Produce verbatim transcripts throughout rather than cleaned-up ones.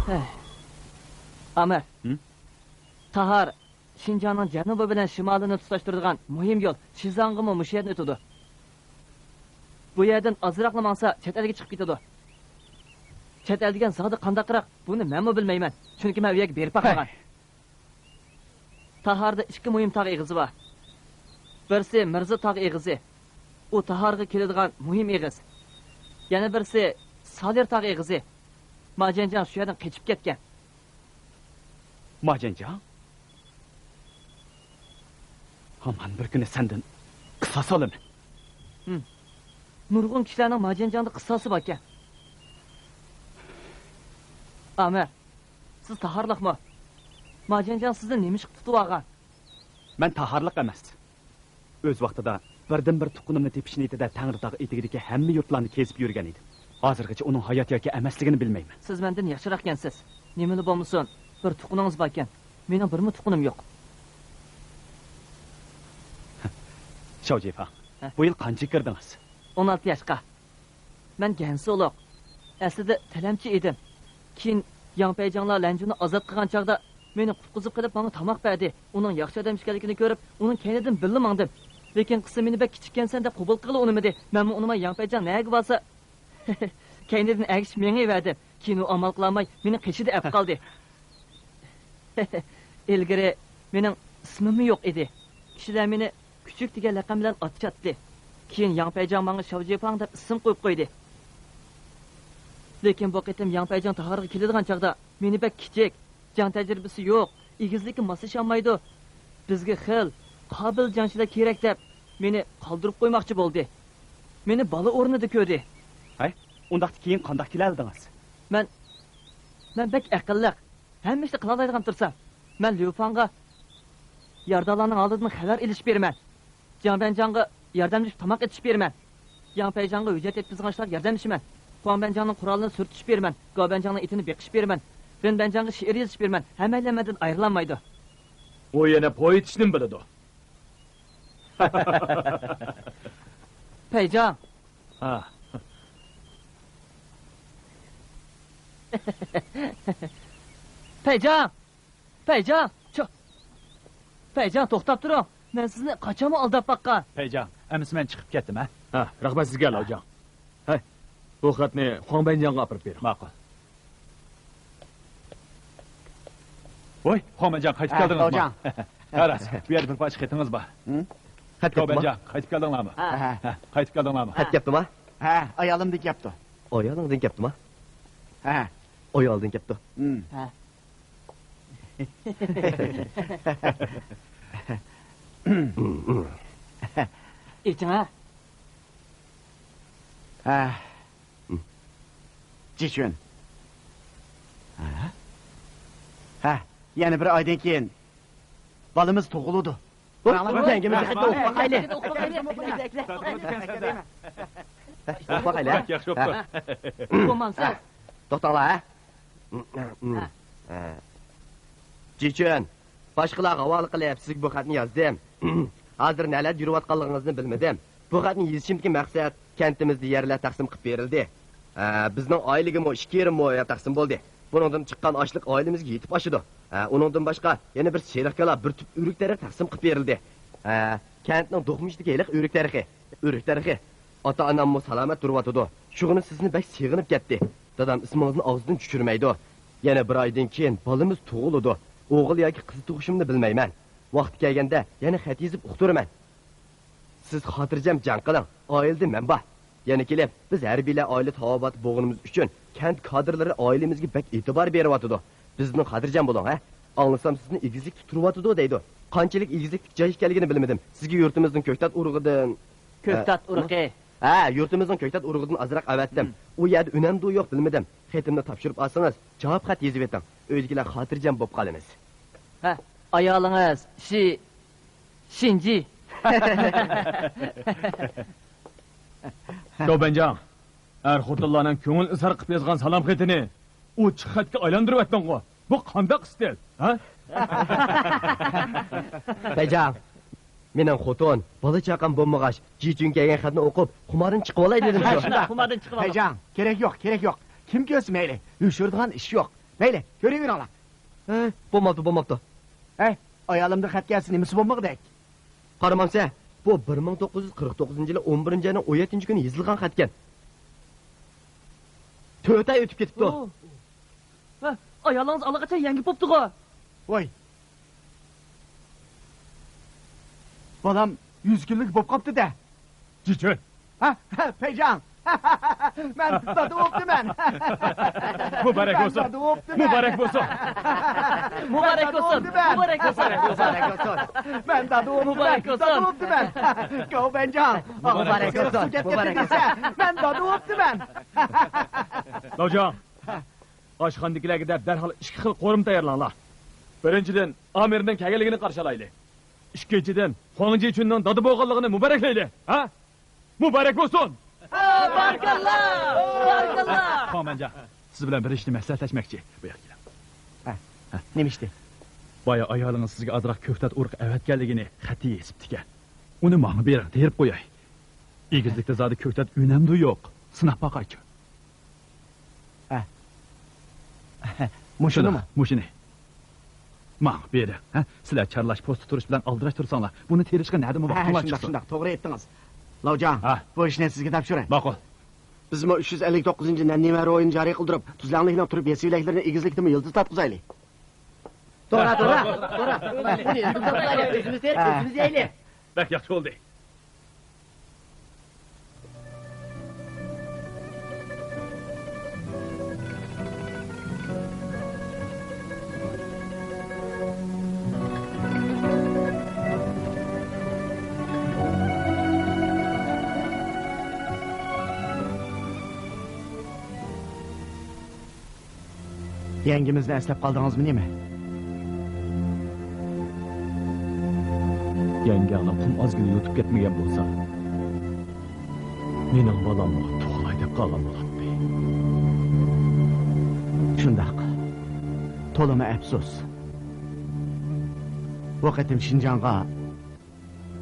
ھەي. ئامىر. ھىم؟ تاھار شىنجاڭنىڭ جەنۇبى بىلەن شىمالىنى تۇتاشتۇرىدىغان مۇھىم يول شىزاڭغىمۇ مۇشۇ يەردىن ئۆتىدۇ. بۇ يەردىن ئازراقلا ماڭسا، چەت ئەلگە چىقىپ كېتىدۇ. چەت ئەل دېگەن زادى قانداقراق، بۇنى مەنمۇ بىلمەيمەن، چۈنكى مەن ئۇ يەرگە بېرىپ باقمىغان. ھەي. تاھاردا ئىككى مۇھىم تاغ ئېغىزى بار. بىرسى مىرزا تاغ ئېغىزى. ئۇ تاھارغا كېلىدىغان مۇھىم ئېغىز. يەنە بىرسى سالىر تاغ ئېغىزى. ماجەنجاڭ شۇ يەردىن قېچىپ كەتكەن. ماجەنجاڭ؟ ھامان بىر كۈنى سەندىن قىساس ئالىمەن. ھىم. نۇرغۇن كىشىلەرنىڭ ماجەنجاڭدا قىساسى باركەن. ئامىر، سىز تاھارلىقمۇ؟ ماجەنجاڭ سىزنى نېمىشقا تۇتۇۋالغان؟ مەن تاھارلىق ئەمەس. ئۆز ۋاقتىدا بىردىنبىر تۇغقىنىمنى تېپىش نىيىتىدە تەڭرىتاغ ئېتىكىدىكى ھەممە يۇرتلارنى كېزىپ يۈرگەن ئىدىم. ھازىرغىچە ئۇنىڭ ھايات ياكى ئەمەسلىكىنى بىلمەيمەن. سىز مەندىن ياخشىراقكەنسىز. نېمىلا بولمىسۇن، بىر تۇغقىنىڭىز باركەن. مېنىڭ بىرمۇ تۇغقىنىم يوق. شاۋجىفاڭ، ھە؟ بۇ يىل قانچىگە كىردىڭىز؟ ئون ئالتە ياشقا. مەن گەنسۇلۇق. ئەسلىدە تىلەمچى ئىدىم. كېيىن ياڭ پەيجاڭلار لەنجۇنى ئازاد قىلغان چاغدا مېنى قۇتقۇزۇپ قېلىپ ماڭا تاماق بەردى. ئۇنىڭ ياخشى ئادەم ئىكەنلىكىنى كۆرۈپ، ئۇنىڭ كەينىدىن بىللە ماڭدىم. لېكىن قىسى مېنى بەك كىچىككەنسەن دەپ قوبۇل قىلغىلى ئۇنىمىدى. مەنمۇ ئۇنىماي ياڭ پەيجاڭ نەگە بارسا، كەينىدىن ئەگىشىپ مېڭىۋەردىم. كېيىن ئۇ ئامال قىلالماي مېنى قېشىدا ئەپ قالدى. ئىلگىرى مېنىڭ ئىسمىممۇ يوق ئىدى. كىشىلەر مېنى كۈچۈك دېگەن لەقەم بىلەن ئاتىشاتتى. كېيىن ياڭ پەيجاڭ ماڭا شاۋجىفاڭ دەپ ئىسىم قويۇپ قويدى. لېكىن بۇ قېتىم ياڭ پەيجاڭ تاھارغا كېلىدىغان چاغدا مېنى بەك كىچىك، جەڭ تەجرىبىسى يوق، ئېگىزلىككە ماسلىشالمايدۇ، بىزگە خېلى قابىل جەڭچىلەر كېرەك دەپ مېنى قالدۇرۇپ قويماقچى بولدى. مېنى بالا ئورنىدا كۆردى. ھەي، ئۇنداقتا كېيىن قانداق كېلەلىدىڭىز؟ مەن، مەن بەك ئەقىللىق. ھەممە ئىشنى قىلالايدىغان تۇرسام، مەن ليۇفاڭغا يارىدارلارنىڭ ھالىدىن خەۋەر ئېلىشىپ بېرىمەن. جياڭ بەنجاڭغا ياردەملىشىپ تاماق ئېتىشىپ بېرىمەن. ياڭ پەيجاڭغا ھۆججەت يەتكۈزىدىغان ئىشلارغا ياردەملىشىمەن. خۇاڭ بەنجاڭنىڭ قورالىنى سۈرتۈشۈپ بېرىمەن. گاۋ بەنجاڭنىڭ ئېتىنى بېقىشىپ بېرىمەن. رېن بەنجاڭغا شېئىر يېزىشىپ بېرىمەن. ھەممەيلەن مەندىن ئايرىلالمايدۇ. ئۇ يەنە پوي ئېتىشنىمۇ بىلىدۇ. پەيجاڭ! ھا. پەيجاڭ! پەيجاڭ! چو-، پەيجاڭ، توختاپ تۇرۇڭ. مەن سىزنى قاچانمۇ ئالداپ باققان. پەيجاڭ، ئەمىسە مەن چىقىپ كەتتىم، ھە؟ ھە، رەھمەت سىزگە، لاۋجاڭ. ھەي، بۇ خەتنى خۇاڭ بەنجاڭغا ئاپىرىپ بېرىڭ. ماقۇل. ۋوي، خۇاڭ بەنجاڭ، قايتىپ ھە، كەلدىڭىزمۇ؟ لاۋجاڭ. ھە، راست، بۇ يەردە بىر پارچە خېتىڭىز بار. ھىم؟ خەت خۇاڭ كەپتىما؟ بەنجاڭ، قايتىپ كەلدىڭلارمۇ؟ ھە. ھە، قايتىپ كەلدىڭلارمۇ؟ خەت كەپتىما؟ ھە، ئايالىمدىن كەپتۇ. ئايالىڭدىن كەپتىما؟ ھە. ئايالىدىن كەپتۇ. ھىم. ھە. ئېيتىڭ ھە. ھە. جىچۈن. ھە؟ ھە، يەنە بىر ئايدىن كېيىن بالىمىز تۇغۇلىدۇ. ھوي، يەڭگىمىز ھەتتا ئۇقۇپ باقايلى. ئۇقۇپ باقايلى. ياخشى بوپتۇ. بولمامسىز؟ توختاڭلار، ھە؟ ھە. جىچۈن، باشقىلارغا ھاۋالە قىلىپ، سىزگە بۇ خەتنى يازدىم. ھازىر نەلەردە يۈرۈۋاتقانلىقىڭىزنى بىلمىدىم. بۇ خەتنى يېزىشىمدىكى مەقسەت، كەنتىمىزدە يەرلەر تەقسىم قىلىپ بېرىلدى. ھە، بىزنىڭ ئائىلىگىمۇ ئىككى يېرىم مو يەر تەقسىم بولدى. بۇنىڭدىن چىققان ئاشلىق ئائىلىمىزگە يېتىپ ئاشىدۇ. ھە، ئۇنىڭدىن باشقا يەنە بىر سېرىق كالا، بىر تۈپ ئۆرۈك تېرىق تەقسىم قىلىپ بېرىلدى. ھە، كەنتنىڭ دوقمۇشىدىكى ھېلىقى ئۆرۈك تېرىقى. ئۆرۈك تېرىقى. ئاتا-ئاناممۇ سالامەت تۇرۇۋاتىدۇ. شۇغىنى سىزنى بەك سېغىنىپ كەتتى. دادام ئىسمىڭىزنى ئاغزىدىن چۈشۈرمەيدۇ. يەنە بىر ئايدىن كېيىن بالىمىز تۇغۇلىدۇ. ئوغۇل ياكى قىز تۇغۇشۇمنى بىلمەيمەن. ۋاقتى كەلگەندە يەنە خەت يېزىپ ئۇقتۇرىمەن. سىز خاتىرجەم جەڭ قىلىڭ، ئائىلىدە مەن بار. يەنە كېلىپ، بىز ھەربىيلەر ئائىلە تاۋابىئاتى بولغىنىمىز ئۈچۈن، كەنت كادىرلىرى ئائىلىمىزگە بەك ئېتىبار بېرىۋاتىدۇ. بىزدىن خاتىرجەم بولۇڭ، ھە؟ ئاڭلىسام، سىزنى ئېگىزلىكتە تۇرۇۋاتىدۇ دەيدۇ. قانچىلىك ئېگىزلىكتىكى جاي ئىكەنلىكىنى بىلمىدىم. سىزگە يۇرتىمىزدىن كۆكتات ئۇرۇقىدىن، كۆكتات ئە، ئۇرۇقى. ھە، يۇرتىمىزنىڭ كۆكتات ئۇرۇقىدىن ئازراق ئەۋەتتىم. ئۇ يەردە ئۈنەمدۇ يوق بىلمىدىم. خېتىمنى تاپشۇرۇپ ئالسىڭىز، جاۋاب خەت يېزىۋېتىڭ. ئۆيدىكىلەر خاتىرجەم بولۇپ قالىمىز. ھە، ئايالىڭىز شى، شىنجى. شوبەنجاڭ، ئەر-خوتۇنلارنىڭ كۆڭۈل ئىزھار قىلىپ يازغان سالام خېتىنى ئوچۇق خەتكە ئايلاندۇرۇۋەتتىڭغۇ؟ بۇ قانداق ئىستىل، ھە؟ پەيجاڭ، مېنىڭ خوتۇن، بالا-چاقام بولمىغاچ، جىچۈن كەلگەن خەتنى ئوقۇپ، خۇماردىن چىقىۋالاي دېدىم شۇ. شۇنداق، خۇماردىن چىقىۋالاي. پەيجاڭ، كېرەك يوق، كېرەك يوق. كىم كۆرسە مەيلى، يوشۇرىدىغان ئىش يوق. مەيلى، كۆرۈۋېرىڭلار. ھە، بولماپتۇ، بولماپتۇ. ھەي، ئايالىمدىن خەت كەلسە نېمىسى بولمىغۇدەك؟ قارىمامسەن، بۇ بىر مىڭ توققۇز يۈز قىرىق توققۇزىنچى يىلى ئون بىرىنچى ئاينىڭ ئون يەتتىنچى كۈنى يېزىلغان خەتكەن. تۆت ئاي ئۆتۈپ كېتىپتۇ. ئۇ، ھە، ئايالىڭىز ئاللىقاچان يەڭگە بوپتىغۇ. ۋاي. بالام يۈز كۈنلۈك بوپ قاپتۇ-دە. جىچۈن. ھە، ھە، پەيجاڭ. مەن دادا بوپتىمەن. مۇبارەك بولسۇن. مۇبارەك بولسۇن. مۇبارەك بولسۇن. مۇبارەك بولسۇن. مۇبارەك بولسۇن. مەن دادا بوپتىمەن. مۇبارەك بولسۇن. دادا بوپتىمەن. گاۋبەنجاڭ. مۇبارەك بولسۇن. سۇ كەتتى دېسە، مەن دادا بوپتىمەن. لاۋجاڭ. ئاشخانىدىكىلەرگە دەپ دەرھال ئىككى خىل قورۇما تەييارلاڭلار. بىرىنچىدىن، ئامىرنىڭ كەلگەنلىكىنى قارشى ئالايلى. ئىككىنچىدىن، خۇاڭ جىچۈننىڭ دادا بولغانلىقىنى مۇبارەكلەيلى. ھە؟ مۇبارەك بولسۇن! بارىكاللا! بارىكاللا! خۇاڭ بەنجاڭ، سىز بىلەن بىر ئىشنى مەسلىھەتلەشمەكچى. بۇ ياققا كېلىڭ. ھە، نېمە ئىشتى؟ بايا ئايالىڭىز سىزگە ئازراق كۆكتات ئۇرۇقى ئەۋەتكەنلىكىنى خەتتە يېزىپتىكەن. ئۇنى ماڭا بېرىڭ، تېرىپ قوياي. ئېگىزلىكتە زادى كۆكتات ئۈنەمدۇ يوق، سىناپ باقايچۇ. ھە. مۇشۇنىمۇ؟ شۇنداق، مۇشۇنى. ماڭ، بېرىڭ، ھە؟ سىلەر چارلاش پوستى تۇرۇش بىلەن ئالدىراش تۇرساڭلار، بۇنى تېرىشقا نەدىمۇ ھە، ۋاقتىڭلار شۇنداق، چىقسۇن؟ شۇنداق، توغرا ئېيتتىڭىز. لاۋجاڭ، ھە. بۇ ئىشنى سىزگە تاپشۇراي. ماقۇل. بىزمۇ ئۈچ يۈز ئەللىك توققۇزىنچى نەننىمە روھىنى جارى قىلدۇرۇپ، تۈزلەڭلىكنىڭ تۇرۇپ يېسىۋىلەكلىرىنى ئېگىزلىكتىمۇ يىلتىز تارتقۇزايلى. توغرا، توغرا، توغرا. ئۆزىمىز تېرىپ، ئۆزىمىز يەيلى. بەك ياخشى بولدى. يەڭگىمىزنى ئەسلەپ قالدىڭىزمۇ نېمە؟ يەڭگەڭنى قۇم ئازگىنە يۇتۇپ كەتمىگەن بولسا، مېنىڭ بالاممۇ تۇغۇلاي دەپ قالغان بولاتتى. شۇنداق. تولىمۇ ئەپسۇس. بۇ قېتىم شىنجاڭغا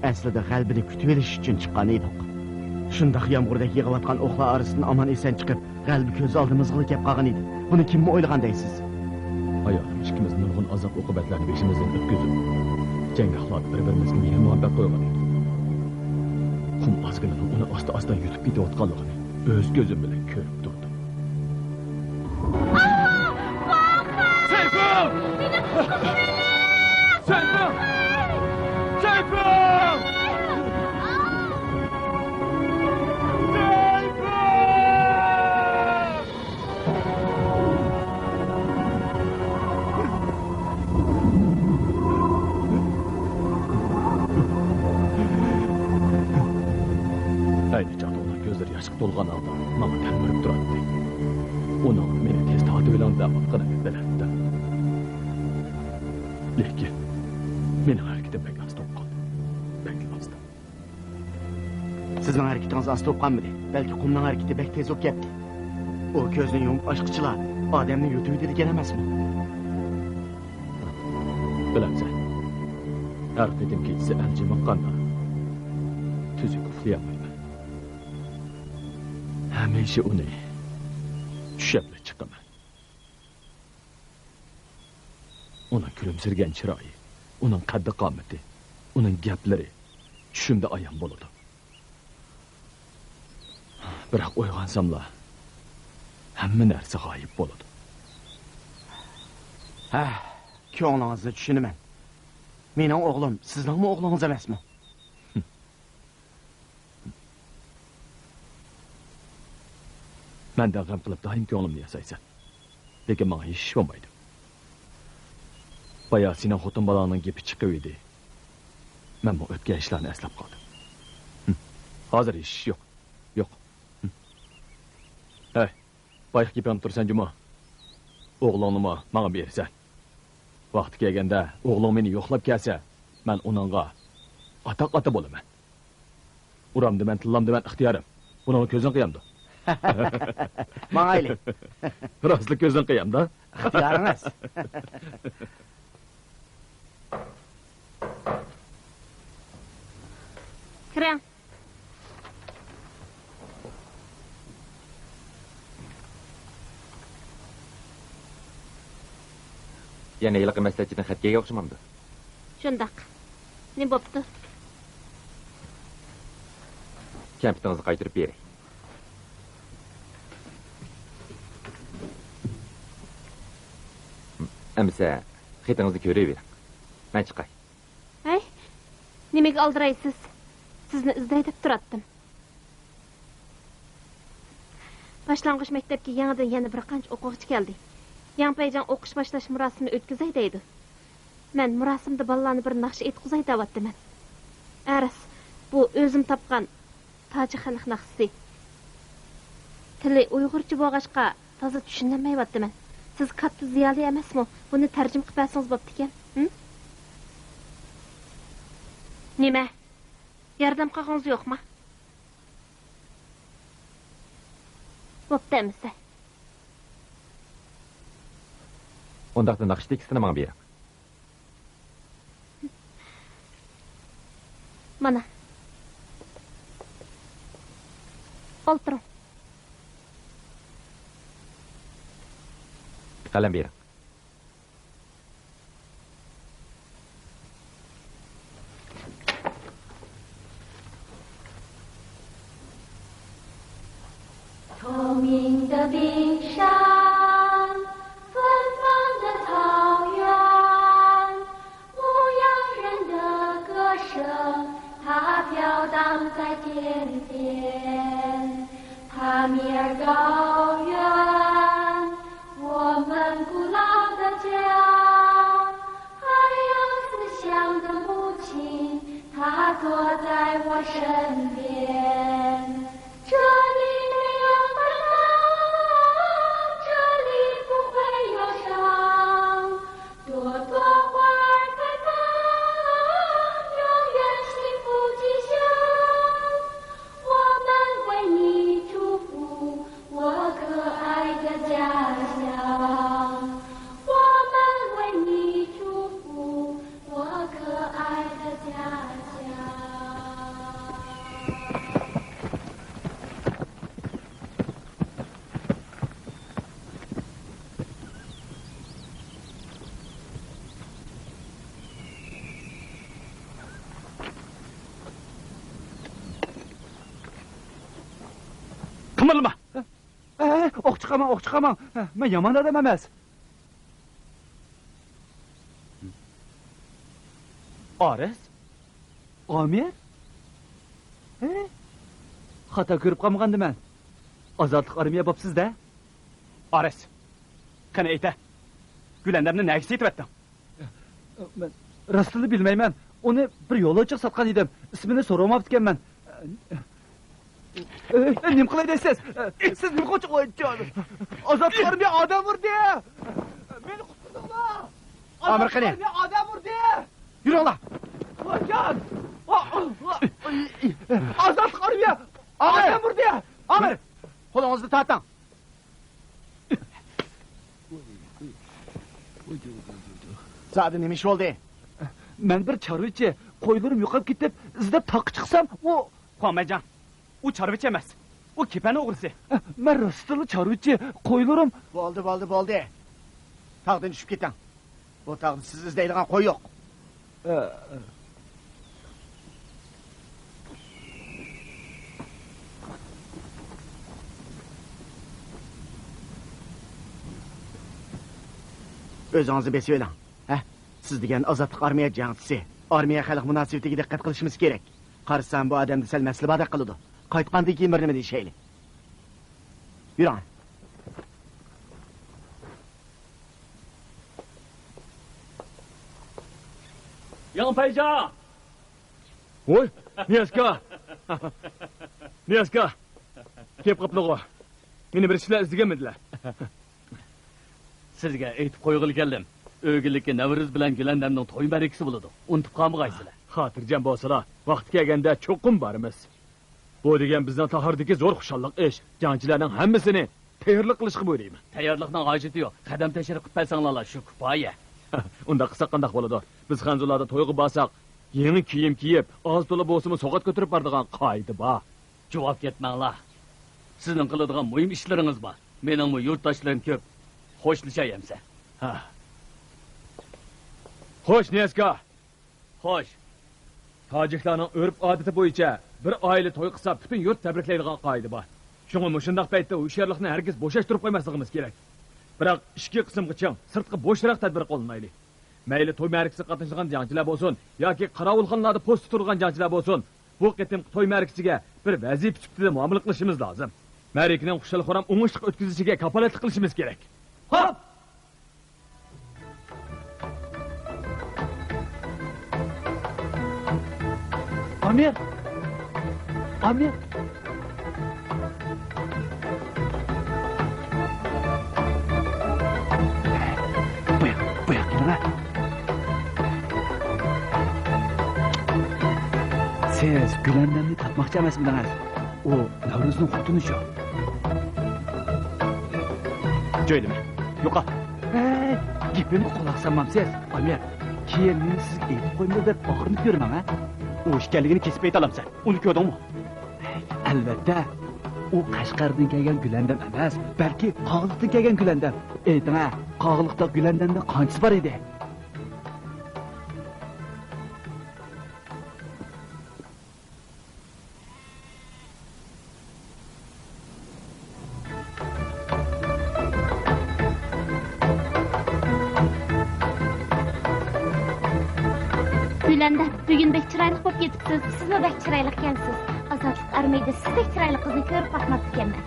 ئەسلىدە غەلىبىنى كۈتۈۋېلىش ئۈچۈن چىققان ئىدۇق. شۇنداق يامغۇردەك يېغىۋاتقان ئوقلار ئارىسىدىن ئامان-ئېسەن چىقىپ، غەلىبە كۆز ئالدىمىزغىلا كەپ قالغان ئىدى. بۇنى كىممۇ ئويلىغان دەيسىز؟ ئايالىم ئىككىمىز نۇرغۇن ئازاب-ئوقۇبەتلەرنى بېشىمىزدىن ئۆتكۈزۈپ، جەڭگاھلاردا بىر-بىرىمىزگە مېھىر-مۇھەببەت قويغان ئىدۇق. قۇم ئازگىنىنىڭ ئۇنى ئاستا-ئاستا يۇتۇپ كېتىۋاتقانلىقىنى ئۆز كۆزۈم بىلەن كۆرۈپ تۇردۇم. سەيپۇ! سەيپۇ! سەيپۇ! ئەينى چاغدا ئۇنىڭ كۆزلىرى ياشقا تولغان ھالدا ماڭا تەلمۈرۈپ تۇراتتى. ئۇنىڭ مېنى تېز تارتىۋېلىڭ دەۋاتقىنىنى بىلەتتىم. لېكىن مېنىڭ ھەرىكىتىم بەك ئاستا بولۇپ قالدى. بەكلا ئاستا. سىزنىڭ ھەرىكىتىڭىز ئاستا بولۇپ قالمىدى، بەلكى قۇمنىڭ ھەرىكىتى بەك تېز بولۇپ كەتتى. ئۇ كۆزىنى يۇمۇپ ئاچقۇچىلا ئادەمنى يۇتۇۋېتىدىكەن ئەمەسمۇ؟ بىلەمسەن، ھەر قېتىم كېچىسى ئەل جىمىققاندا تۈزۈك ئۇخلىيالمايمەن. ھەمىشە ئۇنى چۈشەمدە چىقىمەن. ئۇنىڭ كۈلۈمسىرىگەن چىرايى، ئۇنىڭ قەددى-قامىتى، ئۇنىڭ گەپلىرى چۈشۈمدە ئايان بولىدۇ. بىراق ئويغانساملا، ھەممە نەرسە غايىب بولىدۇ. ھە، كۆڭلىڭىزنى چۈشىنىمەن. مېنىڭ ئوغلۇم سىزنىڭمۇ ئوغلىڭىز ئەمەسمۇ؟ مەندىن غەم قىلىپ دائىم كۆڭلۈمنى ياسايسەن. لېكىن ماڭا ھېچ ئىش بولمايدۇ. بايا سېنىڭ خوتۇن بالاڭنىڭ گېپى چىقىۋىدى. مەنمۇ ئۆتكەن ئىشلارنى ئەسلەپ قالدىم. ھىم. ھازىر ھېچ ئىش يوق. بايىقى گېپىڭدە تۇرىسەن جۇمۇ. ئوغلۇڭنىمۇ ماڭا بېرىسەن. ۋاقتى كەلگەندە ئوغلۇڭ مېنى يوقلاپ كەلسە، مەن ئۇنىڭغا ئاتاق ئاتا بولىمەن. ئۇرامدىمەن، تىللامدىمەن، ئىختىيارىم. بۇنىڭغا كۆزۈڭ قىيامدۇ؟ ماڭايلى. راستلا كۆزۈڭ قىيامدا؟ ئىختىيارىڭىز. كىرىڭ. يەنە ھېلىقى مەسلىھەتچىدىن خەت كەلگەن ئوخشىمامدۇ؟ شۇنداق. نېمە بوپتۇ؟ كەمپۈتىڭىزنى قايتۇرۇپ بېرەي. ئەمىسە، خېتىڭىزنى كۆرۈۋېرىڭ. مەن چىقاي. ھەي، نېمىگە ئالدىرايسىز؟ سىزنى ئىزدەي دەپ تۇراتتىم. باشلانغۇچ مەكتەپكە يېڭىدىن يەنە بىر قانچە ئوقۇغۇچى كەلدى. ياڭ پەيجاڭ ئوقۇش باشلاش مۇراسىمىنى ئۆتكۈزەي دەيدۇ. مەن مۇراسىمدا بالىلارنى بىر ناخشا ئېيتقۇزاي دەۋاتىمەن. ئەرەس، بۇ ئۆزۈم تاپقان تاجىك خەلق ناخشىسى. تىلى ئۇيغۇرچە بولغاچقا، تازا چۈشىنەلمەيۋاتىمەن. سىز كاتتا زىيالىي ئەمەسمۇ؟ بۇنى تەرجىمە قىلىپ بەرسىڭىز بوپتىكەن. ھىم؟ نېمە؟ ياردەم قىلغۇڭىز يوقما؟ بوپتۇ ئەمىسە. ئۇنداقتا ناخشا تېكىستىنى ماڭا بېرىڭ. مانا. ئولتۇرۇڭ. قەلەم بېرىڭ. قىمىرلىما! ھە، ھە، ئوق چىقارماڭ، ئوق چىقارماڭ! ھە، مەن يامان ئادەم ئەمەس. ئارىس؟ ئامىر؟ ھە؟ خاتا كۆرۈپ قالمىغاندىمەن. ئازادلىق ئارمىيە بوپسىز-دە؟ ئارىس، قېنى ئېيتە، گۈلەندەمنى نەگە سېتىۋەتتىڭ؟ مەن راستىنى بىلمەيمەن. ئۇنى بىر يولۇچىغا ساتقان ئىدىم. ئىسمىنى سورىماپتىكەنمەن. ئە، ئە، نېمە قىلاي دەيسىز؟ ئە، سىز نېمە قىلماقچى؟ ۋايجان! ئازادلىق ئارمىيە ئادەم ئۇردى! مېنى قۇتقۇزۇڭلار! ئامىر قېنى؟ ئازادلىق ئارمىيە ئادەم ئۇردى! يۈرۈڭلار! ۋايجان! ئا، ئا، ئا، ئازادلىق ئارمىيە ئامىر! ئادەم ئۇردى! ئامىر! قولىڭىزنى تارتىڭ! زادى نېمە ئىش بولدى؟ مەن بىر چارۋىچى، قويلىرىم يوقاپ كېتىپ، ئىزدەپ تاغقا چىقسام، ئۇ... خۇاڭمەيجان، ئۇ چارۋىچى ئەمەس. ئۇ كېپەن ئوغرىسى. مەن راستتىنلا چارۋىچى، قويلىرىم... بولدى، بولدى، بولدى. تاغدىن چۈشۈپ كېتىڭ. بۇ تاغدا سىز ئىزدەيدىغان قوي يوق. ئە، ئە. ئۆزىڭىزنى بېسىۋېلىڭ. ھە؟ سىز دېگەن ئازادلىق ئارمىيە جەڭچىسى. ئارمىيە خەلق مۇناسىۋىتىگە دىققەت قىلىشىمىز كېرەك. قارىسام، بۇ ئادەمدە سەل مەسىلە باردەك قىلىدۇ. قايتقاندىن كېيىن بىر نېمە دېيىشەيلى. يۈرۈڭ. ياڭ پەيجا! ۋوي، نىياز ئاكا! نىياز ئاكا! كېلىپ قاپتىغۇ. مېنى بىر كىشىلەر ئىزدىگەنمىدىلە؟ سىزگە ئېيتىپ قويغىلى كەلدىم. ئۆگۈنلۈككە نەۋرۇز بىلەن گۈلەندەمنىڭ توي مەرىكىسى بولىدۇ. ئۇنتۇپ قالمىغايسىلەر. خاتىرجەم بولسىلا، ۋاقتى كەلگەندە چوقۇم بارىمىز. بۇ دېگەن بىزنىڭ تاھاردىكى زور خۇشاللىق ئىش. جەڭچىلەرنىڭ ھەممىسىنى تەييارلىق قىلىشقا بۇيرۇيمەن. تەييارلىقنىڭ ھاجىتى يوق. قەدەم تەشرىپ قىلىپ بەرسەڭلارلا شۇ كۇپايە. ئۇنداق قىلساق قانداق بولىدۇ؟ بىز خەنزۇلاردا تويغا بارساق، يېڭى كىيىم كىيىپ، ئاز-تولا بولسىمۇ سوۋغات كۆتۈرۈپ بارىدىغان قائىدە بار. جۇۋاپ كەتمەڭلار. سىزنىڭ قىلىدىغان مۇھىم ئىشلىرىڭىز بار. مېنىڭمۇ يۇرتداشلىرىم كۆپ. خوشلىشاي ئەمسە. ھە. خوش، نىيازكا. خوش. تاجىكلارنىڭ ئۆرپ-ئادىتى بويىچە بىر ئائىلە توي قىلسا، پۈتۈن يۇرت تەبرىكلەيدىغان قائىدە بار. شۇڭا مۇشۇنداق پەيتتە ھوشيارلىقنى ھەرگىز بوشاشتۇرۇپ قويماسلىقىمىز كېرەك. بىراق ئىچكى قىسىمغا چىڭ، سىرتقا بوشراق تەدبىر قوللىنايلى. مەيلى توي مەرىكىسىگە قاتنىشىدىغان جەڭچىلەر بولسۇن ياكى قاراۋۇلخانىلاردا پوستتا تۇرىدىغان جەڭچىلەر بولسۇن، بۇ قېتىمقى توي مەرىكىسىگە بىر ۋەزىپە سۈپىتىدە مۇئامىلە قىلىشىمىز لازىم. مەرىكىنىڭ خۇشال-خۇرام، ئوڭۇشلۇق ئۆتكۈزۈشىگە كاپالەتلىك قىلىشىمىز كېرەك. خوپ! ئامىر! ئامىر! بۇياق، بۇياق كېلىڭە. سىز گۈلەندەمنى تاپماقچى ئەمەسمىدىڭىز؟ ئۇ نەۋرۇزنىڭ خوتۇنى شۇ. جۆيلىمە. يوقال. ھەي، گېپىمگە قۇلاق سالمامسىز؟ ئامىر، كېيىن مېنى سىزگە ئېيتىپ قويمىدى دەپ ئاغرىنىپ يۈرمەڭ، ھە؟ ئۇ ئىكەنلىكىنى كېسىپ ئېيتالامسەن؟ ئۇنى كۆردۈڭمۇ؟ ئەلۋەتتە. ئۇ قەشقەردىن كەلگەن گۈلەندەم ئەمەس، بەلكى قاغىلىقتىن كەلگەن گۈلەندەم. ئېيتىڭ، ھە، قاغىلىقتا گۈلەندەمنىڭ قانچىسى بار ئىدى؟ گۈلەندەم، بۈگۈن بەك چىرايلىق بولۇپ كېتىپسىز. سىزمۇ بەك چىرايلىق ئىكەنسىز. ئازادلىق ئارمىيىدا سىزدەك چىرايلىق قىزنى كۆرۈپ باقماپتىكەنمەن.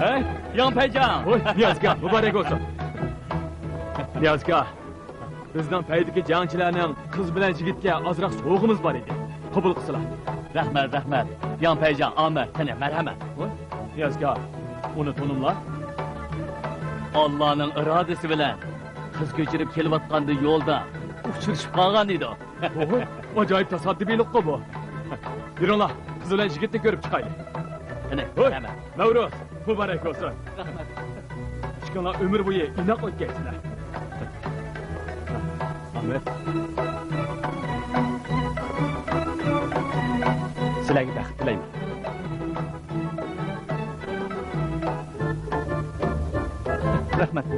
ھەي، ياڭ پەيجاڭ! ۋوي، نىيازكا، مۇبارەك بولسۇن! نىيازكا، بىزنىڭ پەيدىكى جەڭچىلەرنىڭ قىز بىلەن يىگىتكە ئازراق سوۋغىمىز بار ئىدى. قوبۇل قىلسىلا. رەھمەت، رەھمەت. ياڭ پەيجاڭ، ئامەت، قېنى، مەرھەمەت. ۋوي، نىيازكا، ئۇنى تونۇملا. ئاللانىڭ ئىرادىسى بىلەن قىز كۆچۈرۈپ كېلىۋاتقاندا يولدا ئۇچرىشىپ قالغان ئىدۇق. ۋوي، ئاجايىپ تاسادىپىيلىققۇ بۇ. يۈرۈڭلار، قىز بىلەن يىگىتنى كۆرۈپ چىقايلى. قېنى، ھوي، رەھمەت. نەۋرۇز، مۇبارەك بولسۇن. رەھمەت. ئىككىڭلار ئۆمۈر بويى ئىناق ئۆتكەيسىلەر. ئامىن. سىلەرگە بەخت تىلەيمەن. رەھمەت.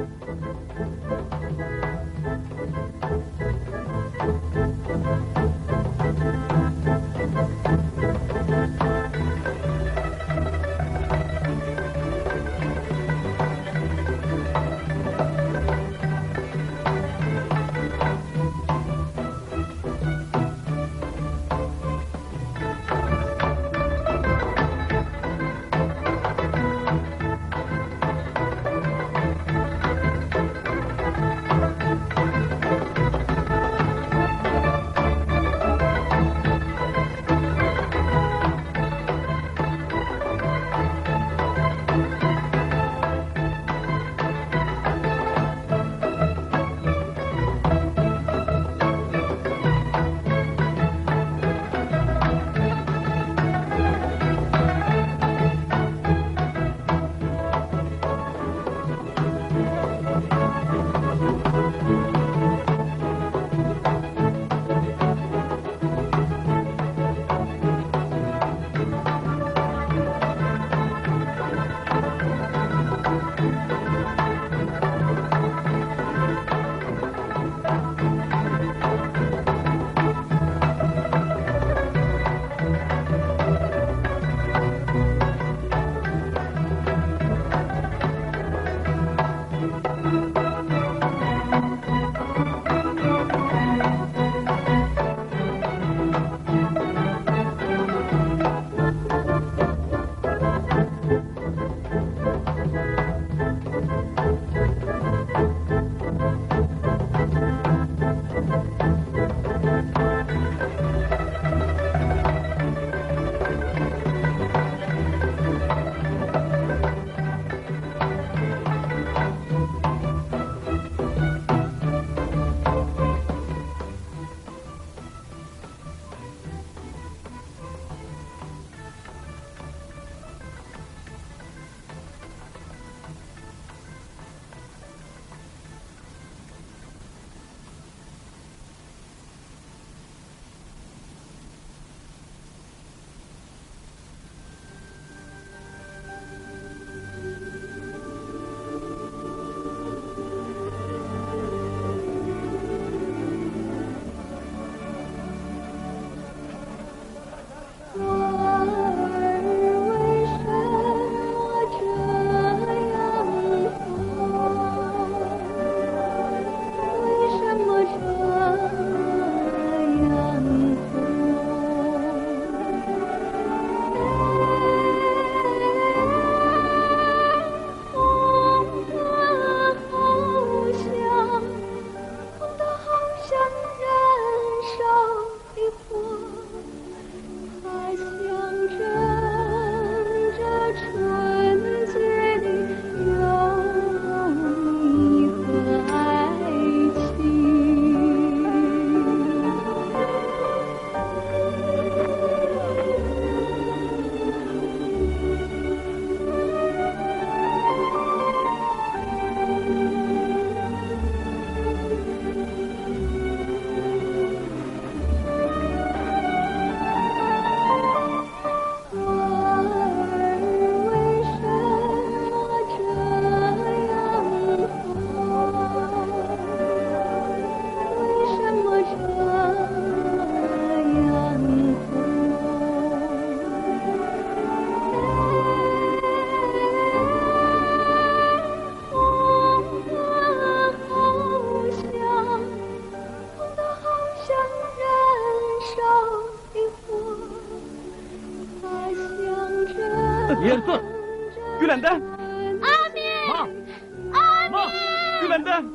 گۈلەندەم!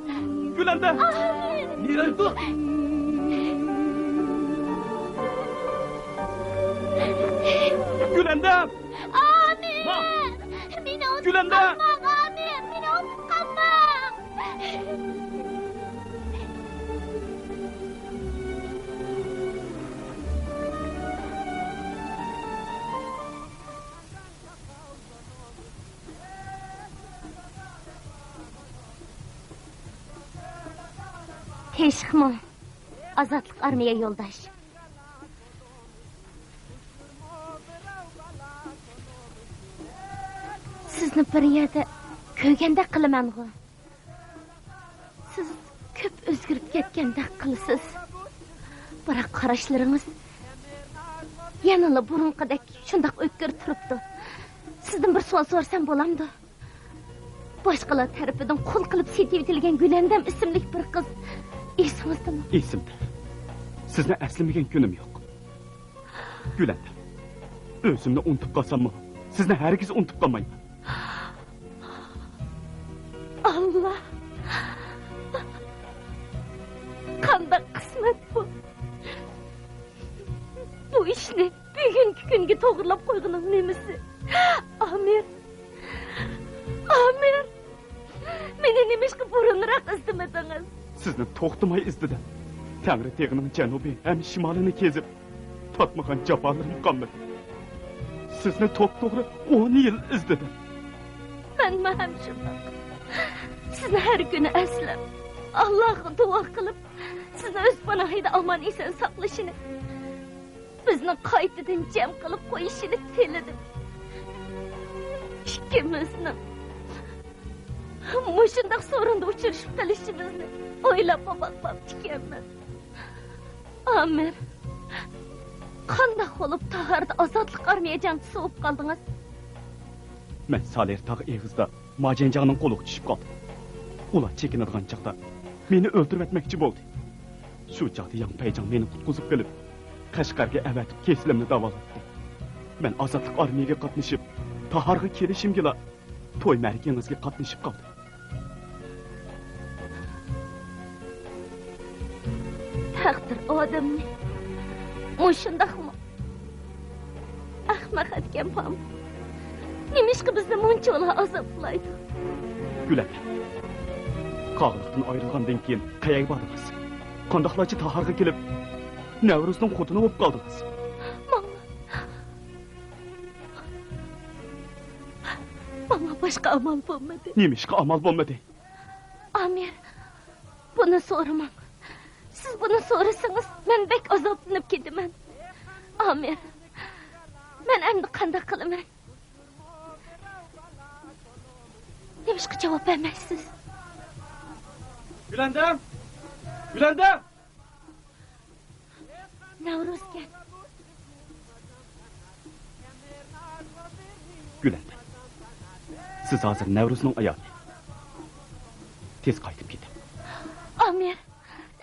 گۈلەندەم! ئامىر! نېرە؟ گۈلەندەم! ئامىر! مېنى ئۇنتۇپ قالماڭ، ئامىر! مېنى ئۇنتۇپ قالماڭ! تىنچلىقمۇ، ئازادلىق ئارمىيە يولداش؟ سىزنى بىر يەردە كۆرگەندەك قىلىمەنغۇ؟ سىز كۆپ ئۆزگىرىپ كەتكەندەك قىلىسىز. بىراق قاراشلىرىڭىز يەنىلا بۇرۇنقىدەك شۇنداق ئۆتكۈر تۇرۇپتۇ. سىزدىن بىر سوئال سورىسام بولامدۇ؟ باشقىلار تەرىپىدىن قۇل قىلىپ سېتىۋېتىلگەن گۈلەندەم ئىسىملىك بىر قىز ئېسىڭىزدىمۇ؟ ئېسىمدە. سىزنى ئەسلىمىگەن كۈنۈم يوق. گۈلەندەم، ئۆزۈمنى ئۇنتۇپ قالساممۇ، سىزنى ھەرگىز ئۇنتۇپ قالمايمەن. ئاللا! قانداق قىسمەت بۇ! بۇ ئىشنى بۈگۈنكى كۈنگە توغرىلاپ قويغىنىڭ نېمىسى؟ ئامىر! ئامىر! مېنى نېمىشقا بۇرۇنراق ئىزدىمىدىڭىز؟ سىزنى توختىماي ئىزدىدىم. تەڭرى تېغىنىڭ جەنۇبى ھەم شىمالىنى كېزىپ، تارتمىغان جاپالىرىم قالمىدى. سىزنى توپتوغرا ئون يىل ئىزدىدىم. مەنمۇ ھەم شۇنداق. سىزنى ھەر كۈنى ئەسلەپ، ئاللاغا دۇئا قىلىپ، سىزنى ئۆز پاناھىدا ئامان-ئېسەن ساقلىشىنى، بىزنى قايتىدىن جەم قىلىپ قويۇشىنى تىلىدىم. ئىككىمىزنىڭ مۇشۇنداق سورۇندا ئۇچرىشىپ قېلىشىمىزنى ئويلاپمۇ باقماپتىكەنمەن. ئامىر، قانداق بولۇپ تاھاردا ئازادلىق ئارمىيە جەڭچىسى بولۇپ قالدىڭىز؟ مەن سالېر تاغ ئېغىزىدا ماجەنجاڭنىڭ قولىغا چۈشۈپ قالدىم. ئۇلار چېكىنىدىغان چاغدا مېنى ئۆلتۈرۈۋەتمەكچى بولدى. شۇ چاغدا ياڭ پەيجاڭ مېنى قۇتقۇزۇپ قېلىپ، قەشقەرگە ئەۋەتىپ كېسىلىمنى داۋالاتتى. مەن ئازادلىق ئارمىيىگە قاتنىشىپ، تاھارغا كېلىشىمگىلا توي مەرىكىڭىزگە قاتنىشىپ قالدىم. تەقدىر ئادەمنى مۇشۇنداقمۇ ئەخمەق ئەتكەن پام. نېمىشقا بىزنى مۇنچىۋالا ئازابلايدۇ؟ گۈلەندەم، قاغىلىقتىن ئايرىلغاندىن كېيىن قەيەرگە باردىڭىز؟ قانداقلارچە تاھارغا كېلىپ، نەۋرۇزنىڭ خوتۇنى بولۇپ قالدىڭىز؟ ماڭا، ماڭا باشقا ئامال بولمىدى. نېمىشقا ئامال بولمىدى؟ ئامىر، بۇنى سورىماڭ. سىز بۇنى سورىسىڭىز، مەن بەك ئازابلىنىپ كېتىمەن. ئامىر، مەن ئەمدى قانداق قىلىمەن؟ نېمىشقا جاۋاب بەرمەيسىز؟ گۈلەندەم! گۈلەندەم! نەۋرۇزكەن. گۈلەندەم، سىز ھازىر نەۋرۇزنىڭ ئايالى. تېز قايتىپ كېتىڭ. ئامىر،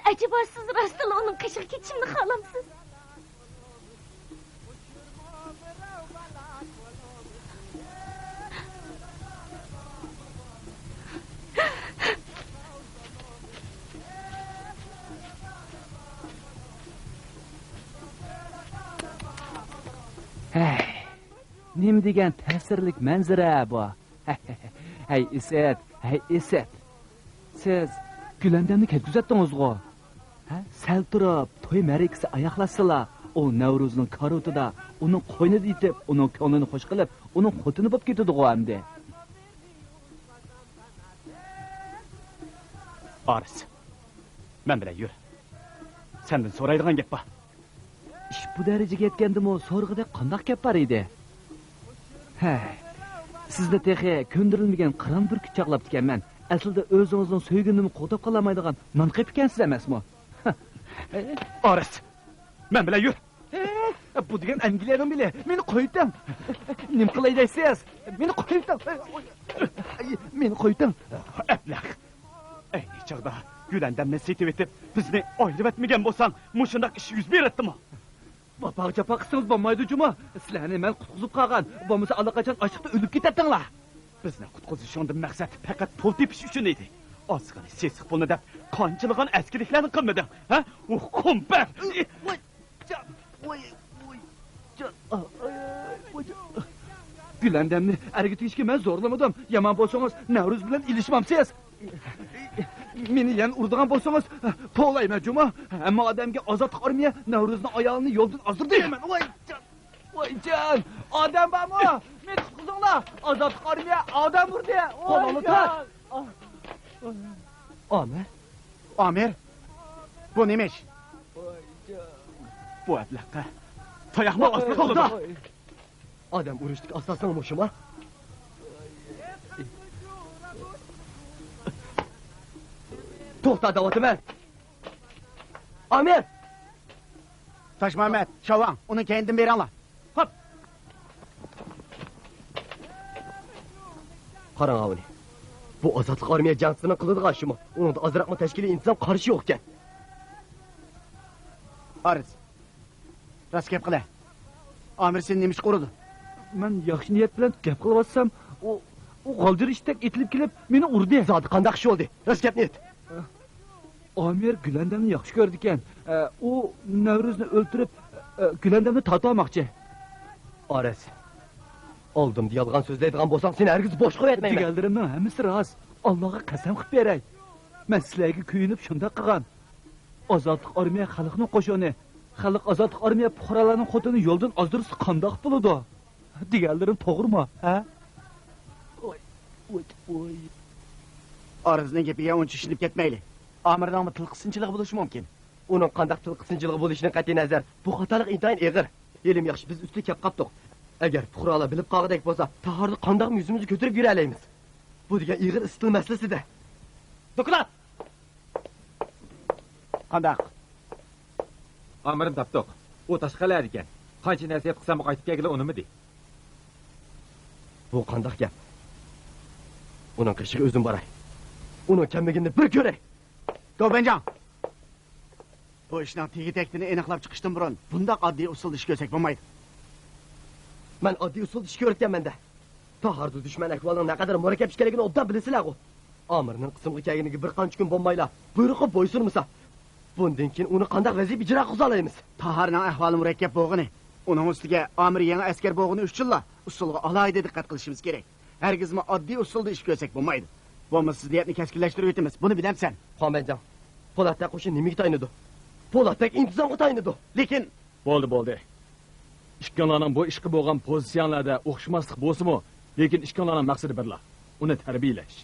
ئەجەبا سىز راستتىنلا ئۇنىڭ قېشىغا كېتىشىمنى خالامسىز؟ ھەي، نېمە دېگەن تەسىرلىك مەنزىرە بۇ! ھەي، ئىسىت، ھەي، ئىسىت! سىز گۈلەندەمنى كەتكۈزەتتىڭىزغۇ؟ ھە؟ سەل تۇرۇپ، توي مەرىكىسى ئاياغلاشسىلا، ئۇ نەۋرۇزنىڭ كارىۋىتىدا، ئۇنىڭ قوينىدا يېتىپ، ئۇنىڭ كۆڭلىنى خۇش قىلىپ، ئۇنىڭ خوتۇنى بولۇپ كېتىدىغۇ ئەمدى. ئارىس، مەن بىلەن يۈر. سەندىن سورايدىغان گەپ بار. ئىش بۇ دەرىجىگە يەتكەندىمۇ سورىغۇدەك قانداق گەپ بار ئىدى؟ ھەي، سىزنى تېخى كۆندۈرۈلمىگەن قىران بۈركۈت چاغلاپتىكەنمەن. ئەسلىدە ئۆزىڭىزنىڭ سۆيگىنىنىمۇ قوغداپ قالالمايدىغان نانقېپىكەنسىز ئەمەسمۇ؟ ئارىس، مەن بىلەن يۈر. ھە، بۇ دېگەن ئەنگلىيەنىڭ بېلى. مېنى قويتۇڭ. نېمە قىلاي دەيسىز؟ مېنى قويتۇڭ. مېنى قويتۇڭ. ئەبلەخ. ئەينى چاغدا گۈلەندەمنى سېتىۋېتىپ، بىزنى ئايرىۋەتمىگەن بولساڭ، مۇشۇنداق ئىش يۈز بېرەتتىمۇ؟ ۋاپاغا جاپا قىلسىڭىز بولمايدۇ جۇمۇ. سىلەرنى مەن قۇتقۇزۇپ قالغان، بولمىسا ئاللىقاچان ئاشلىقتا ئۆلۈپ كېتەتتىڭلار. بىزنى قۇتقۇزۇشۇڭدىن مەقسەت پەقەت پۇل تېپىش ئۈچۈن ئىدى. ئازغىنە سېسىق پۇلنى دەپ، قانچىلىغان ئەسكىلىكلەرنى قىلمىدىڭ، ھە؟ ئۇھ، كومپەر! ۋاي جان، ۋاي، ۋاي جان، ئاي، ۋاي جان. گۈلەندەمنى ئەرگە تېگىشكە مەن زورلىمىدىم. يامان بولسىڭىز، نەۋرۇز بىلەن ئېلىشمامسىز؟ مېنى يەنە ئۇرىدىغان بولسىڭىز، توۋلايمەن جۇمۇ. ھەممە ئادەمگە ئازادلىق ئارمىيە نەۋرۇزنىڭ ئايالىنى يولدىن ئازدۇردى دەيمەن. ۋاي جان، ۋاي جان. ئادەم بارمۇ؟ مېنى قۇتقۇزۇڭلار. ئازادلىق ئارمىيە ئادەم ئۇردى. ۋاي قولۇڭنى تۇت. جان. ئامىر. ئامىر؟ بۇ نېمە ئىش؟ بۇ ئەبلەخكە تاياقمۇ ئاسما قالىدۇ. ئادەم ئۇرۇشتىكى ئاساسنىڭ مۇشۇما؟ توختا دەۋاتىمەن. ئامىر! تاشمۇھەممەت، شاۋاڭ، ئۇنىڭ كەينىدىن بېرىڭلار. ھاپ! قاراڭ ئاۋۇنى. بۇ ئازادلىق ئارمىيە جەڭچىسىنىڭ قىلىدىغان ئىشىمۇ. ئۇنىڭدا ئازراقمۇ تەشكىلىي ئىنتىزام قارىشى يوقكەن. ئارىز، راست گەپ قىلە. ئامىر سېنى نېمە ئىشقا ئۇرىدۇ؟ مەن ياخشى نىيەت بىلەن گەپ قىلىۋاتسام، ئۇ، ئۇ غالجىر ئىشتەك ئېتىلىپ كېلىپ، مېنى ئۇردى. زادى قانداق ئىش بولدى؟ راست گەپنى ئېيت. ئامىر گۈلەندەمنى ياخشى كۆرىدىكەن. ئە، ئۇ نەۋرۇزنى ئۆلتۈرۈپ، ئە، گۈلەندەمنى تارتىۋالماقچى. ئارىز، ئالدىمدا يالغان سۆزلەيدىغان بولساڭ، سېنى ھەرگىز بوش قويۇۋەتمەيمەن. دېگەنلىرىمنىڭ ھەممىسى راست. ئاللاغا قەسەم قىلىپ بېرەي. مەن سىلەرگە كۆيۈنۈپ شۇنداق قىلغان. ئازادلىق ئارمىيە خەلقنىڭ قوشۇنى. خەلق ئازادلىق ئارمىيە پۇقرالارنىڭ خوتۇنىنى يولدىن ئازدۇرسا قانداق بولىدۇ؟ دېگەنلىرىم توغرىمۇ، ھە؟ ۋاي، ۋاي، ۋاي. ئارىزنىڭ گېپىگە ئۇنچە ئىشىنىپ كەتمەيلى. ئامىرنىڭمۇ تىل قىسىنچىلىقى بولۇشى مۇمكىن. ئۇنىڭ قانداق تىل قىسىنچىلىقى بولۇشىدىن قەتئىينەزەر، بۇ خاتالىق ئىنتايىن ئېغىر. ھېلىمۇ ياخشى بىز ئۈستىگە كەپ قاپتۇق. ئەگەر پۇقرالار بىلىپ قالغۇدەك بولسا، تاھاردا قانداقمۇ يۈزىمىزنى كۆتۈرۈپ يۈرەلەيمىز؟ بۇ دېگەن ئېغىر ئىستىل مەسىلىسىدە. دوكلات! قانداق؟ ئامىرنى تاپتۇق. ئۇ تاشقى قەلئەدىكەن. قانچە نەسىھەت قىلساممۇ قايتىپ كەلگىلى ئۇنىمىدى. بۇ قانداق گەپ؟ ئۇنىڭ قېشىغا ئۆزۈم باراي. ئۇنىڭ كەملىكىنى بىر كۆرەي. گوبەنجاڭ! بۇ ئىشنىڭ تېگى-تەكتىنى ئېنىقلاپ چىقىشتىن بۇرۇن، بۇنداق ئاددىي ئۇسۇلدا ئىش كۆرسەك بولمايدۇ. مەن ئاددىي ئۇسۇلدا ئىش كۆرۈۋاتىمەن-دە. تاھاردا دۈشمەن ئەھۋالىنىڭ نەقەدەر مۇرەككەپ ئىكەنلىكىنى ئوبدان بىلىسىلەرغۇ. ئامىرنىڭ قىسىمغا كەلگىنىگە بىر قانچە كۈن بولمايلا، بۇيرۇققا بويسۇنمىسا، بۇندىن كېيىن ئۇنى قانداق ۋەزىپە ئىجرا قىلغۇزالايمىز؟ تاھارنىڭ ئەھۋالى مۇرەككەپ بولغىنى، ئۇنىڭ ئۈستىگە ئامىر يېڭى ئەسكەر بولغىنى ئۈچۈنلا ئۇسۇلغا ئالاھىدە دىققەت قىلىشىمىز كېرەك. ھەرگىزمۇ ئاددىي ئۇسۇلدا ئىش كۆرسەك بولمايدۇ. بولمىسا زىددىيەتنى كەسكىنلەشتۈرۈۋېتىمىز. بۇنى بىلەمسەن؟ خۇاڭبەنجاڭ، پولات بەگ قوشۇن نېمىگە تايىنىدۇ؟ پولات بەگ ئىنتىزامغا تايىنىدۇ. لېكىن بولدى، بولدى. ئىككىڭلارنىڭ بۇ ئىشقا بولغان پوزىتسىيەڭلەردە ئوخشىماسلىق بولسىمۇ، لېكىن ئىككىڭلارنىڭ مەقسىتى بىرلا، ئۇنى تەربىيەلەش.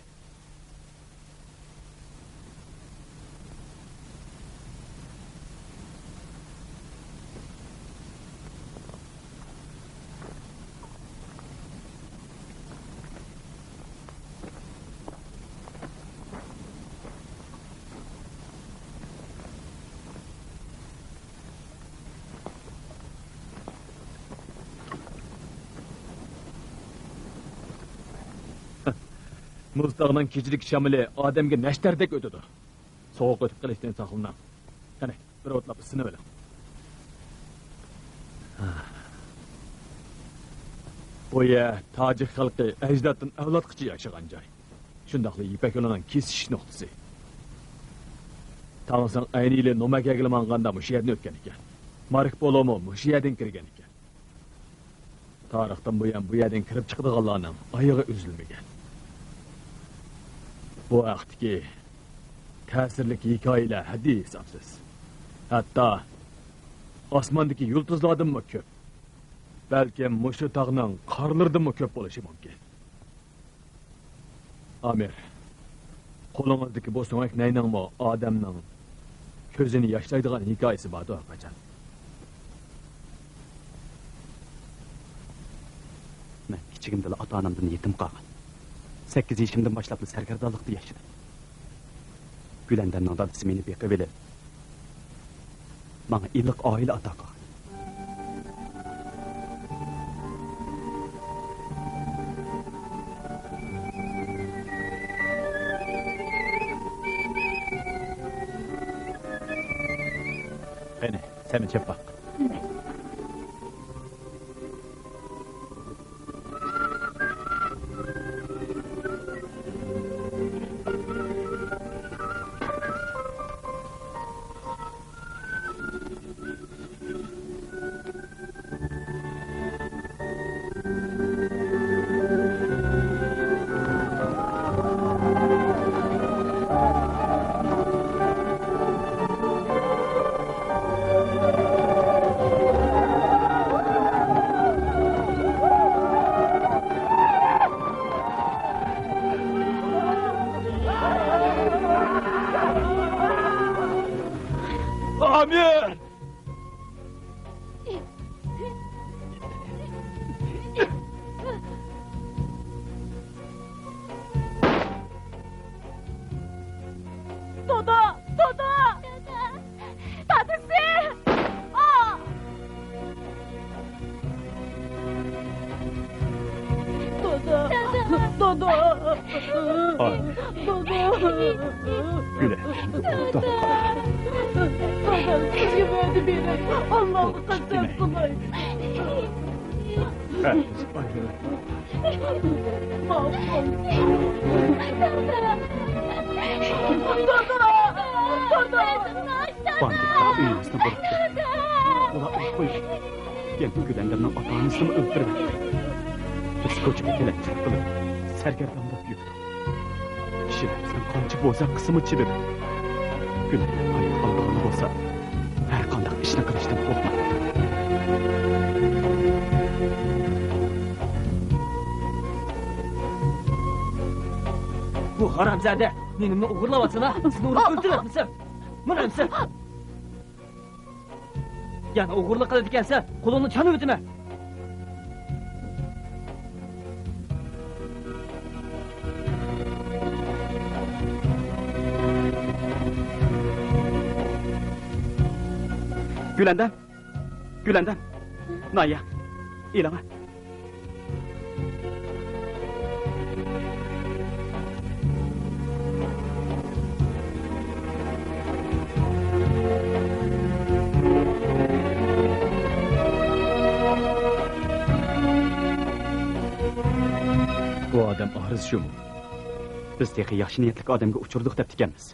مۇزتاغنىڭ كېچىلىك شامىلى ئادەمگە نەشتەردەك ئۆتىدۇ. سوغۇق ئۆتۈپ قېلىشتىن ساقلىنىڭ. قېنى، بىر ئوتلاپ ئىسسىنىۋېلىڭ. بۇ يەر تاجىك خەلقى ئەجدادتىن ئەۋلادقىچە ياشىغان جاي. شۇنداقلا يىپەك يولىنىڭ كېسىشىش نۇقتىسى. تاڭسىڭ ئەينى يىلى نومەگەگىلى ماڭغاندا مۇشۇ يەردىن ئۆتكەن ئىكەن. مارك پولومۇ مۇشۇ يەردىن كىرگەن ئىكەن. تارىختىن بۇيان بۇ يەردىن كىرىپ چىقىدىغانلارنىڭ ئايىغى ئۈزۈلمىگەن. بۇ ھەقتىكى تەسىرلىك ھېكايىلەر ھەددى ھېسابسىز. ھەتتا ئاسماندىكى يۇلتۇزلاردىنمۇ كۆپ. بەلكىم مۇشۇ تاغنىڭ قارلىرىدىنمۇ كۆپ بولۇشى مۇمكىن. ئامىر، قولىڭىزدىكى بۇ سۆڭەك نەينىڭمۇ ئادەمنىڭ كۆزىنى ياشلايدىغان ھېكايىسى باردۇ ھەرقاچان. مەن كىچىكىمدىلا ئاتا-ئانامدىن يېتىم قالغان. سەككىز يېشىمدىن باشلاپلا سەرگەردانلىقتا ياشىدىم. گۈلەندەمنىڭ دادىسى مېنى بېقىۋېلىپ، ماڭا ئىللىق ئائىلە ئاتا قىلغان. قېنى، سەنمۇ چېپىپ باق. ئامىر! دادا! دادا! دادىسى! ئا! دادا! دادا! دادا! گۈلە! دادا! دادا! سىزگە ۋەدە بېرەي، ئاللاغا قەسەم قىلاي. ھە، ئايرىلىڭ. باندىتلار ئۆيىمىزنى بۇزۇپتۇ. ئۇلار ئۇرۇپ قويدى. يەنە گۈلەندەمنىڭ ئاتا-ئانىسىنىمۇ ئۆلتۈرۈۋەتتى. بىز كوچىدا تىلەمچىلىك قىلىپ، سەرگەردانلاپ يۈردۇق. كىشىلەر بىزنىڭ قانچە بوزەك قىلسىمۇ چىدىدۇق. گۈلەندەم ھايات قالىدىغان بولسا، ھەر قانداق ئىشنى قىلىشتىن قورقمايدۇ. بۇ ھارامزادە نېنىمنى ئوغرىلاۋاتسىلا، سېنى ئۇرۇپ ئۆلتۈرۈۋەتمىسەم. مانا ئەمسە. يەنە ئوغرىلىق قىلىدىكەنسەن، قولۇڭنى چانىۋېتىمەن. گۈلەندەم! گۈلەندەم! ناھىيە! ئېلىڭە! بۇ ئادەم ئارىز شۇمۇ؟ بىز تېخى ياخشى نىيەتلىك ئادەمگە ئۇچرىدۇق دەپتىكەنمىز.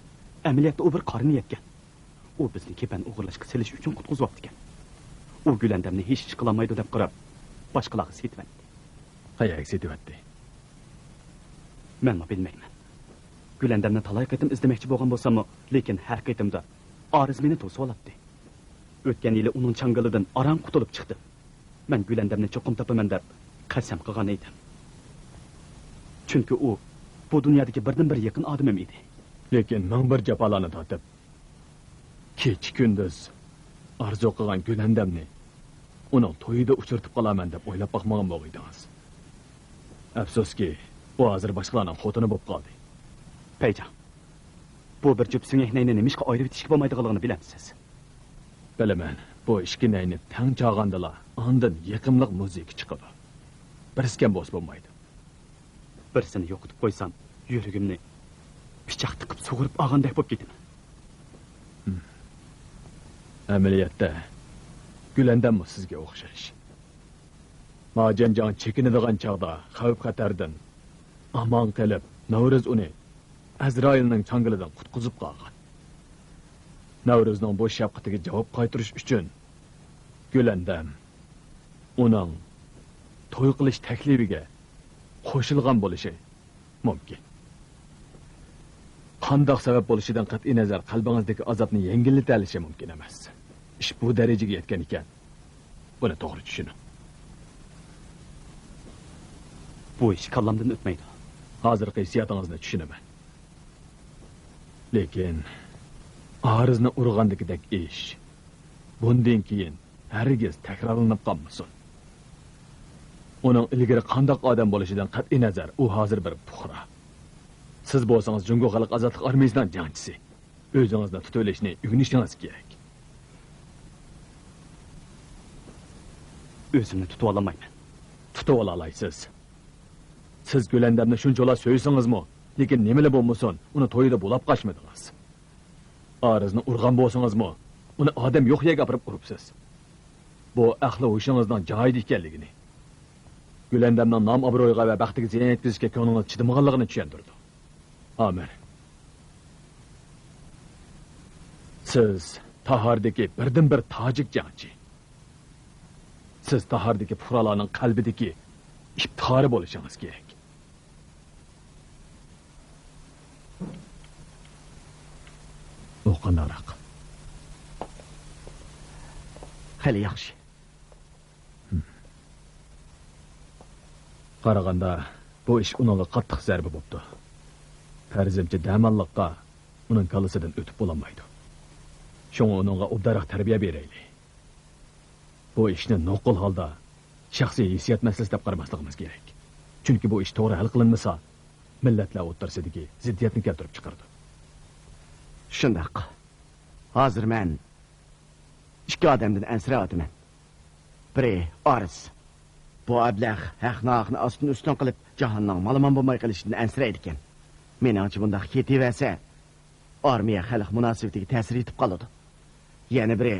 ئەمەلىيەتتە ئۇ بىر قارا نىيەتكەن. ئۇ بىزنى كېپەن ئوغرىلاشقا سېلىش ئۈچۈن قۇتقۇزۇۋاپتىكەن. ئۇ گۈلەندەمنى ھېچ ئىش قىلالمايدۇ دەپ قاراپ، باشقىلارغا سېتىۋەتتى. قەيەرگە سېتىۋەتتى؟ مەنمۇ بىلمەيمەن. گۈلەندەمنى تالاي قېتىم ئىزدىمەكچى بولغان بولساممۇ، لېكىن ھەر قېتىمدا ئارىز مېنى توسۇۋالاتتى. ئۆتكەن يىلى ئۇنىڭ چاڭگىلىدىن ئاران قۇتۇلۇپ چىقتىم. مەن گۈلەندەمنى چوقۇم تاپىمەن دەپ قەسەم قىلغان ئىدىم. چۈنكى ئۇ بۇ دۇنيادىكى بىردىنبىر يېقىن ئادىمىم ئىدى. لېكىن مىڭ بىر جاپالارنى تارتىپ، كېچە-كۈندۈز ئارزۇ قىلغان گۈلەندەمنى ئۇنىڭ تويىدا ئۇچرىتىپ قالارمەن دەپ ئويلاپ باقمىغان بولغىيدىڭىز. ئەپسۇسكى، ئۇ ھازىر باشقىلارنىڭ خوتۇنى بولۇپ قالدى. پەيجاڭ، بۇ بىر جۈپ سۆڭەك نەينى نېمىشقا ئايرىۋېتىشكە بولمايدىغانلىقىنى بىلەمسىز؟ بىلىمەن، بۇ ئىككى نەينى تەڭ چالغاندىلا، ئاندىن يېقىملىق مۇزىكا چىقىدۇ. بىرسىكەم بولسا بولمايدۇ. بىرسىنى يوقىتىپ قويسام، يۈرىكىمنى پىچاق تىقىپ سۇغۇرۇپ ئالغاندەك بولۇپ كېتىمەن. ئەمەلىيەتتە، گۈلەندەممۇ سىزگە ئوخشاش. ماجەنجاڭ چېكىنىدىغان چاغدا خەۋپ-خەتەردىن ئامان قېلىپ، نەۋرىز ئۇنى ئەزرائىلنىڭ چاڭگىلىدىن قۇتقۇزۇپ قالغان. نەۋرىزنىڭ بۇ شەپقىتىگە جاۋاب قايتۇرۇش ئۈچۈن، گۈلەندەم ئۇنىڭ توي قىلىش تەكلىپىگە قوشۇلغان بولۇشى مۇمكىن. قانداق سەۋەب بولۇشىدىن قەتئىينەزەر، قەلبىڭىزدىكى ئازابنى يەڭگىللىتەلىشى مۇمكىن ئەمەس. ئىش بۇ دەرىجىگە يەتكەن ئىكەن، بۇنى توغرا چۈشىنىڭ. بۇ ئىش كاللامدىن ئۆتمەيدۇ. ھازىرقى ھېسسىياتىڭىزنى چۈشىنىمەن. لېكىن ئارىزنى ئۇرغاندىكىدەك ئىش بۇندىن كېيىن ھەرگىز تەكرارلىنىپ قالمىسۇن. ئۇنىڭ ئىلگىرى قانداق ئادەم بولۇشىدىن قەتئىينەزەر، ئۇ ھازىر بىر پۇقرا. سىز بولسىڭىز جۇڭگو خەلق ئازادلىق ئارمىيىسىنىڭ جەڭچىسى. ئۆزىڭىزنى تۇتۇۋېلىشنى ئۆگىنىشىڭىز كېرەك. ئۆزۈمنى تۇتۇۋالالمايمەن. تۇتۇۋالالايسىز. سىز گۈلەندەمنى شۇنچىۋالا سۆيسىڭىزمۇ، لېكىن نېمىلا بولمىسۇن، ئۇنى تويىدا بولاپ قاچمىدىڭىز. ئارىزنى ئۇرغان بولسىڭىزمۇ، ئۇنى ئادەم يوق يەرگە ئاپىرىپ ئۇرۇپسىز. بۇ ئەقلى ھوشىڭىزنىڭ جايىدا ئىكەنلىكىنى، گۈلەندەمنىڭ نام-ئابرۇيىغا ۋە بەختىگە زىيان يەتكۈزۈشكە كۆڭلىڭىز چىدىمىغانلىقىنى چۈشەندۈرىدۇ. ئامىر، سىز تاھاردىكى بىردىنبىر تاجىك جەڭچى. سىز تاھاردىكى پۇقرالارنىڭ قەلبىدىكى ئىپتىخارى بولۇشىڭىز كېرەك. ئۇ قانداقراق؟ خېلى ياخشى. قارىغاندا، بۇ ئىش ئۇنىڭغا قاتتىق زەربە بوپتۇ. پەرىزىمچە دەماللىققا ئۇنىڭ كاللىسىدىن ئۆتۈپ بولالمايدۇ. شۇڭا ئۇنىڭغا ئوبدانراق تەربىيە بېرەيلى. بۇ ئىشنى نوقۇل ھالدا شەخسىي ھېسسىيات مەسىلىسى دەپ قارىماسلىقىمىز كېرەك. چۈنكى بۇ ئىش توغرا ھەل قىلىنمىسا، مىللەتلەر ئوتتۇرىسىدىكى زىددىيەتنى كەلتۈرۈپ چىقىرىدۇ. شۇنداق. ھازىر مەن ئىككى ئادەمدىن ئەنسىرەۋاتىمەن. بىرى ئارىس. بۇ ئەبلەخ ھەق-ناھەقنى ئاستىن-ئۈستۈن قىلىپ، جاھاننىڭ مالىمان بولماي قېلىشىدىن ئەنسىرەيدىكەن. مېنىڭچە، بۇنداق كېتىۋەرسە، ئارمىيە-خەلق مۇناسىۋىتىگە تەسىر يېتىپ قالىدۇ. يەنە بىرى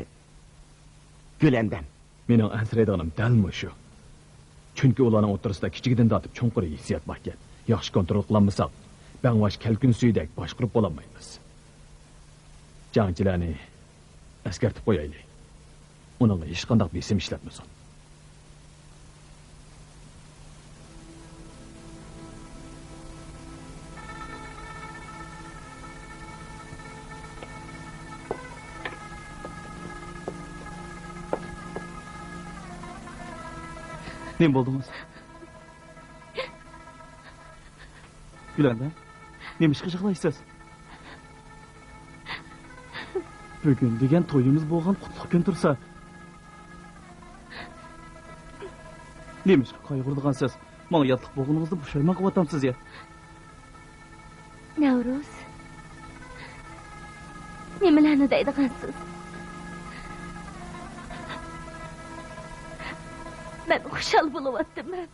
گۈلەندەم. مېنىڭ ئەنسىرەيدىغىنىم دەل مۇشۇ. چۈنكى ئۇلارنىڭ ئوتتۇرىسىدا كىچىكىدىن تارتىپ چوڭقۇر ھېسسىيات باركەن. ياخشى كونترول قىلالمىساق، بەڭۋاش كەلكۈن سۈيىدەك باشقۇرۇپ بولالمايمىز. جەڭچىلەرنى ئەسكەرتىپ قويايلى. ئۇنىڭغا ھېچقانداق بېسىم ئىشلەتمىسۇن. ねえ、ボードマス。گۈلەندەم، نېمىشقا يىغلايسىز؟ بۈگۈن دېگەن تويىمىز بولغان قۇتلۇق كۈن تۇرسا، نېمىشقا قايغۇرىدىغانسىز؟ ماڭا ياتلىق بولغىنىڭىزدىن پۇشايمان قىلىۋاتامسىز يا؟ نەۋرۇز، نېمىلەرنى دەيدىغانسىز؟ مەن خۇشال بولۇۋاتىمەن.